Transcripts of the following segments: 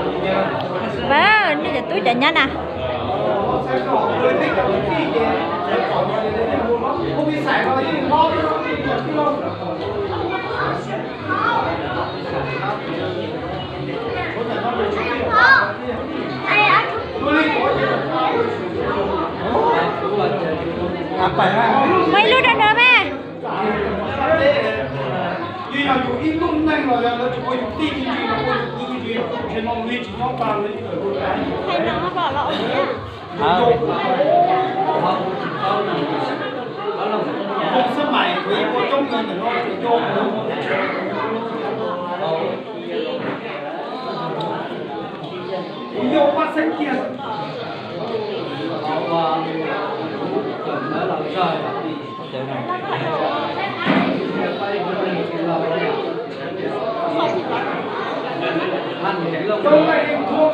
Wow, nej cov tub cov nyab na. Muaj ib lub rau nws mas.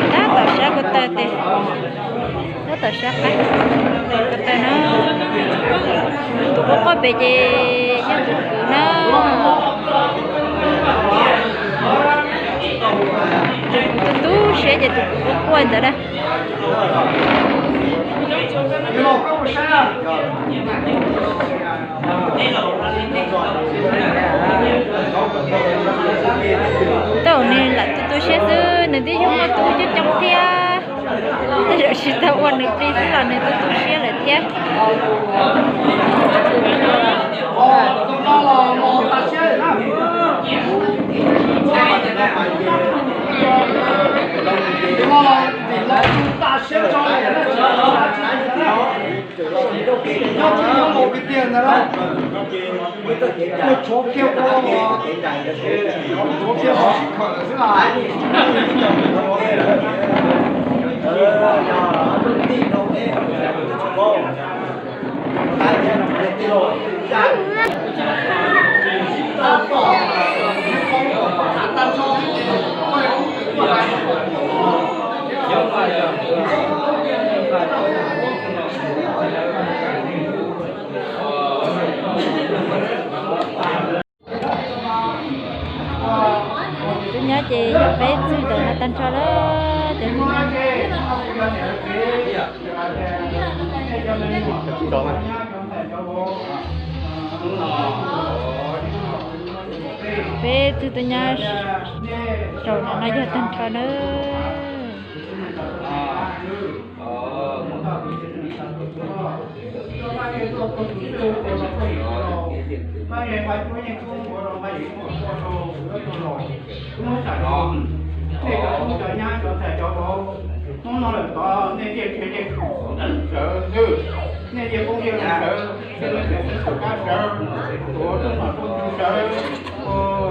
Tab tom sab ko taw tes, tab tom sab qab ko taw na. Tus quaj quaj pem ces yog tus kwv na. Tus kwv tu tu siab ces tus kwv quaj quaj ntawd na. Tau nws lam tu tu siab xwb, nws twb yog muaj tub coob coob thiab. Tej zaum tsis tau ua nws plig xwb los nws tu tu siab lawm thiab. Cov tub nyab ces yog peb txwj ntawm no tag nrho lawm. Cov tub nyab, peb txwj tub nyab saum no yog tag nrho nawb. Hnub no lawm tod nej tiaj tshiab nej sawv, nej tiaj poob tiaj loo sawv, nej tiaj tub sawv, tuav rooj nom rooj tswv sawv, tuav rooj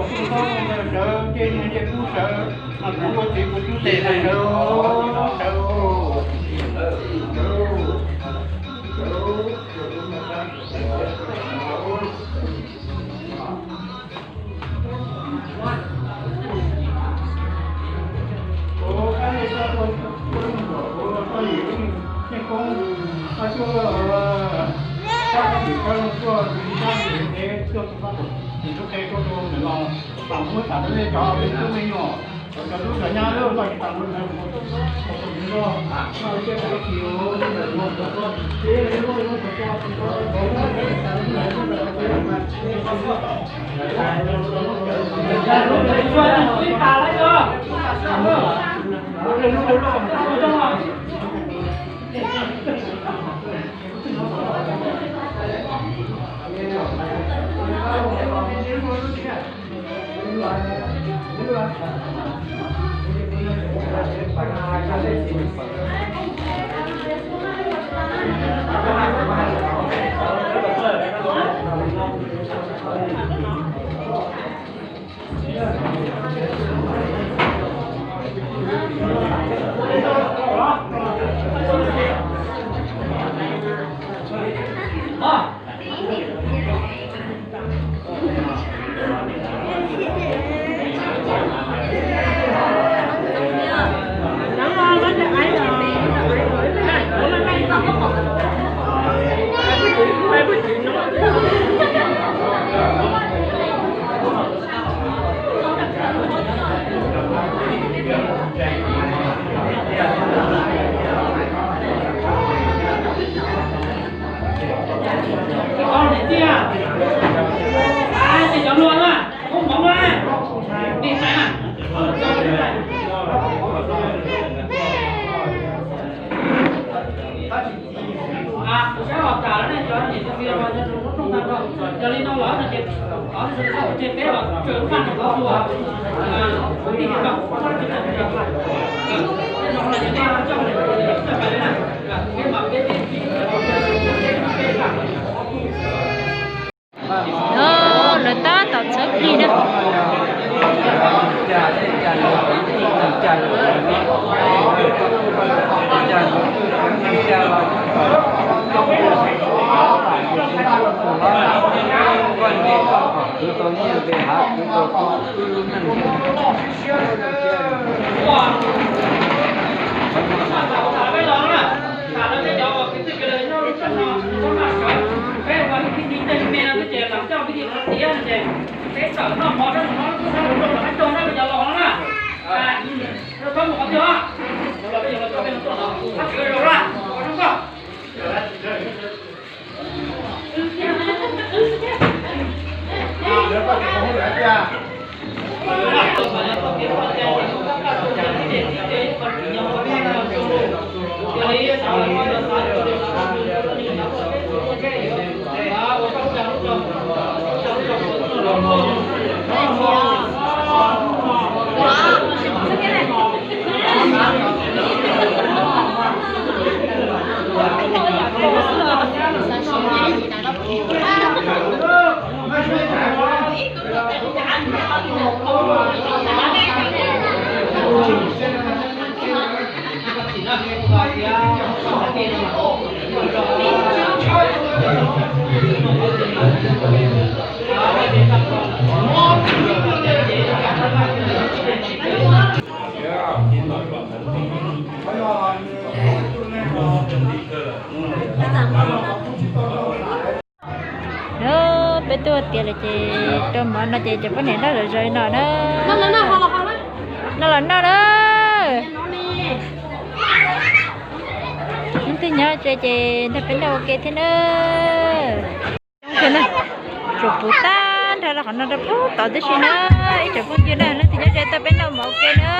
txob rooj ntawd sawv, tiaj nyiaj tiaj kub sawv, mas kuv ua txiv kuv tub tes sawv, sawv. Kuv sab los tas lawm ne, cov niam cov txiv los yog tus rooj tag nrho. Yog li no los no ces thov tus thawj hauv tsev peb los tsaws lub paj no rau tus kwv tij no, tej no los yog peb coj peb peb peb Lawv tab tom txhawb plig na. Peb tuaj tiav lawm ces rau mov no ces cov poj niam noj zom zaws no na. Noj los noj na. Hnub twg nyob tsev ces nrog peb noj ua ke thiab na. Tsuas puv tag nrho rau qhov no rau puag tod tib si na. Ib tsoom phooj ywg na, hnub twg nyob tsev tuaj peb noj mov ua ke na.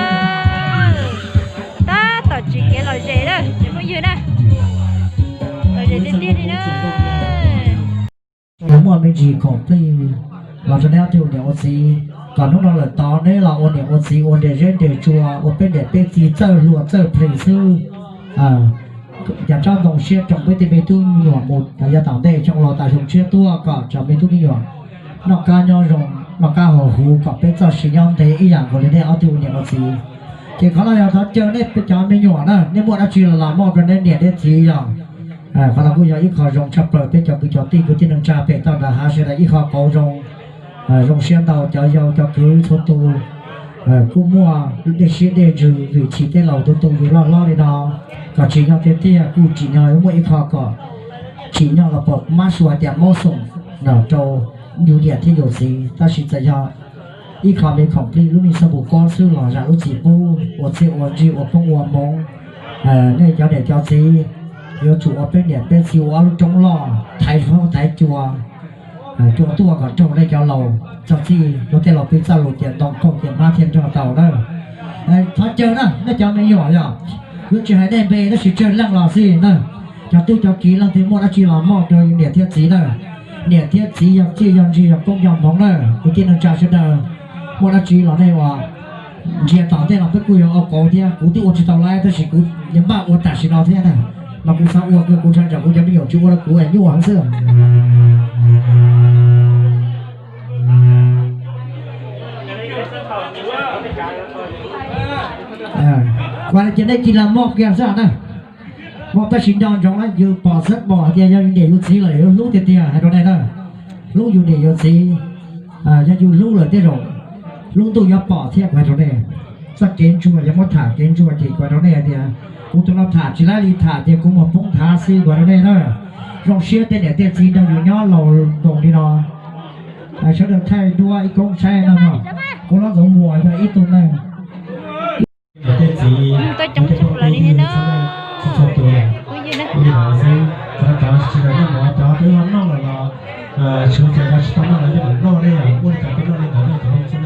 Tab tom tsim kev lom zem na tsoom phooj ywg na. Lom zem tiag tiag li na. Muaj me ntsis khoom plig los rau neb ob tug ua niam ua txiv, kom hnub no lawm tod neb los ua niam ua txiv ua nres zeb nres tsua ua peb niam peb txiv txawj hlua txawj plig xwb. Cas tsob ntoo siab rau peb tej me tub me nyuam mus yav tom ntej xyoo los tas xyoo tshiab tuaj kom cov me tub me nyuam noj qab nyob zoo, noj qab haus huv kom peb txoj sia nyob ntev ib yam nkaus li nej ob tug ua niam ua txiv. Ces qhov no yog thov caw nej cov me nyuam na, nej muaj dab tsi los los muab rau neb niam neb txiv yog. Qhov no kuj yog ib qho zoo tshaj plaws peb cov kwv cov tij kwv tij neej tsa pem toj nram hav sawv daws ib qho qauv zoo, zoo siab ntau cov yau cov kwv txhua tus kuj muaj dej siab dej ntsws vim tsim tej laus tu tu yus loj hlob li no, kom tsim nyog tiag tiag kuj tsim nyog yuav muaj ib qho kom tsim nyog los pom mab sua hais tias mob xoom rau yus niam thiab yus txiv, tab sis txawm yog ib qho me khoom plig lub me xab npus kob xwb los zam lub txim pub ua txhiaj ua ntsig ua poob ua hmoov. Nej cov niam cov txiv yuav tsum ua peb niam peb txiv ua ob lub roob loj thaiv hlob thaiv cua, cua tuaj kom raug nej cov laus txog txij luag tej laus pib txoj lus tias ntoo qaug tias hmab thiaj nrog tau na. Thov caw na nej cov me nyuam yog, yuav tsis hais nej npe tab sis tsawg leej los xij na, cov tub cov kiv leej twg muaj dab tsi los muab rau niam thiab txiv na. Niam thiab txiv yog txhiaj yog ntsig yog poob yog hmoov na. Kwv tij neej tsa sawv daws muaj dab tsi los nej ua Ntsia tom ntej los peb kuj yog ua kauv thiab, kuv twb ua tsis tau lawm tab sis kuv yuav npaj ua tam sim no thiab na. Mas kuv xav ua kawg, kuv ntshai tsam kuv cov me nyuam tsis ua rau kuv es nyuaj heev xwb. Kuv cia nej cia li moj kiag xwb na. Moj tab sis nco ntsoov na, yus pom xwb, pom hais tias yog yus niam yus txiv lawm yuav hlub tiag tiag hais rau nej na. Hlub yus niam yus txiv, yog yus hlub lawm tej zaum lub ntuj yuav pom thiab, kuv hais rau nej. Txoj kev ntsuag yog muab tham kev ntsuag ces kuv hais rau nej hais tias kuv tus no tham tsis laib li, tham tias kuv mus poob nthav xwb, kuv hais rau nej na. Zoo siab tej niam tej txiv nrog yus nyob laus nkoos li no. Sawv daws thaij duab ib koob saib no, kuv hlob Ntxoov Muas yog ib tug neeg. Tej txiv, tej phooj ywg txhua txhua tus, li no xwb, cov tsis tau noj mov, cov twb noj lawm los tshuav cov tsis tau noj los yeej mam noj ne, ua li cas peb noj li ntawd ne.